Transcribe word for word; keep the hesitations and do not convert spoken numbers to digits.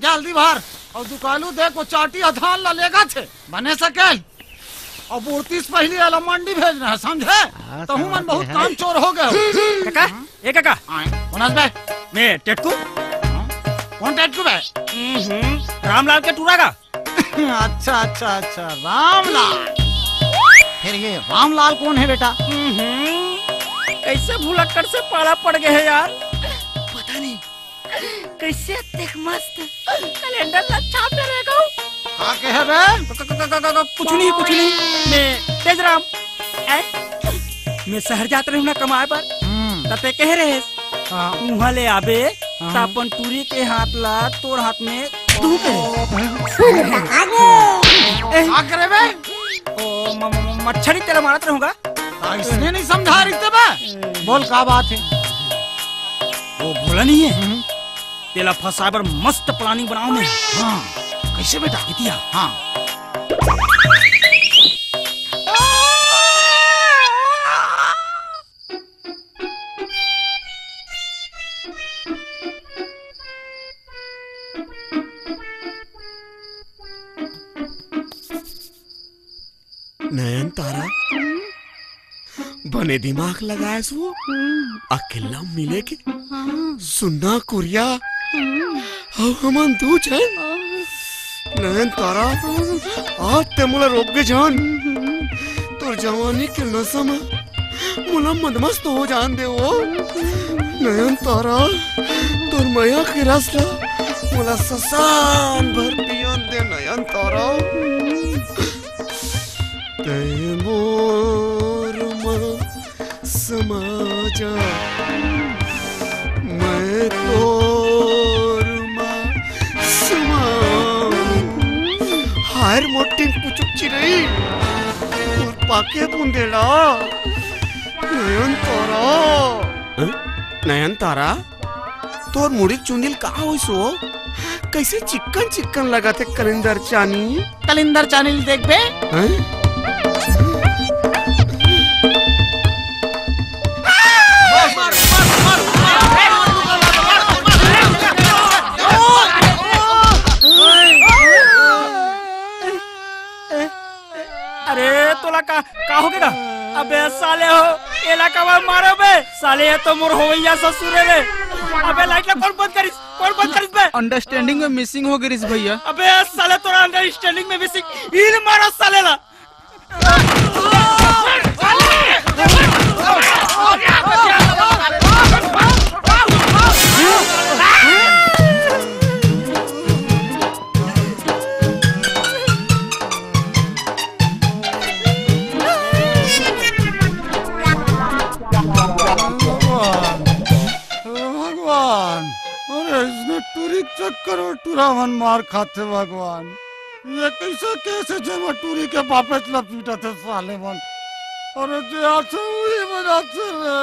जल्दी भर। अउ दुकालू देख, वो चाटी ह धान ला लेगथे, बने सकेल। अउ बुढ़तीस पहिली एला मंडी भेजना हे, समझे? हाँ, तहू मन समझ बहुत गए। कामचोर हो गए हो। काका, ए काका। आए, कोन हस बे? मैं टेटकू। हाँ? कोन टेटकू बे? हम्म, रामलाल के टूरा का। अच्छा, अच्छा, अच्छा, रामलाल। फिर ये रामलाल कोन हे बेटा? हम्म, कैसे भुलक्कड़ से पाला पड़ गए हे यार? पता नहीं। कैसे अतेक मस्त कैलेंडर ला छापे रहे गो। का कहे बे? क-, क-, क-, क-, क-, कुछ नहीं, कुछ नहीं। मैं तेजराम, ऐ? मैं शहर जात रहे हूँ ना कमाए बर। हम्म। त ते कहे रहे, हाँ। उहाँ ले आबे, हाँ। त अपन टूरी के हाथ ला तोर हाथ में धूप रहे। ए, का करे बे? ओ, म-, म-, म-, मच्छरी तेला मारत रहूंगा। अइसने नहीं समझा रहिस ते बे। बोल, का बात हे? वो भोला नहीं हे? हम्म। तेला फंसाए बर मस्त planning बनाओ मैं। हाँ, कैसे बेटा? इतिया। हाँ। नयन तारा, बने दिमाग लगाएस वो। अकेल्ला मिले के। हाँ। सुन्ना कुरिया। अउ हमन दू झन। नयन तारा, आज ते मोला रोक गे जान। तोर जवानी के नशा म मोला मदमस्त हो जान दे वो। नयन तारा, तोर मया के रस ला मोला ससान भर पियन दे नयन तारा। तै मोर मा समा जा, मैं तोर मा समा। हाय रे मोर टिंकू चुप चिरई, तोर पाके बुंदेला, नयन तारा। हैं? नयन तारा? तोर मुड़ी के चुंदी ल का होइस वो? कइसे चिक्कन चिक्कन लगत हे कलिंदर चानी? कलिंदर चानी ल देखबे? हैं? अरे तोला का, का हो गे गा? अबे साले हो, एला काबर मारो बे? साले, ये तो मोर होवइया ससुर हे बे। अबे लाइट ला कोन बंद करिस? कोन बंद करिस बे? अंडरस्टैंडिंग में मिसिंग हो गे रिस भैया। अबे साले, तोरा अंडरस्टैंडिंग में मिसिंग, हील मारो साले ला। भगवान, भगवान, अरे इसने टूरी के चक्कर में टूरा मन मार खाथे भगवान। ये कैसे केस हे जेमा टूरी के बापेच ला पीटत हे साले मन। अरे जे आथे उही बजाथे रे।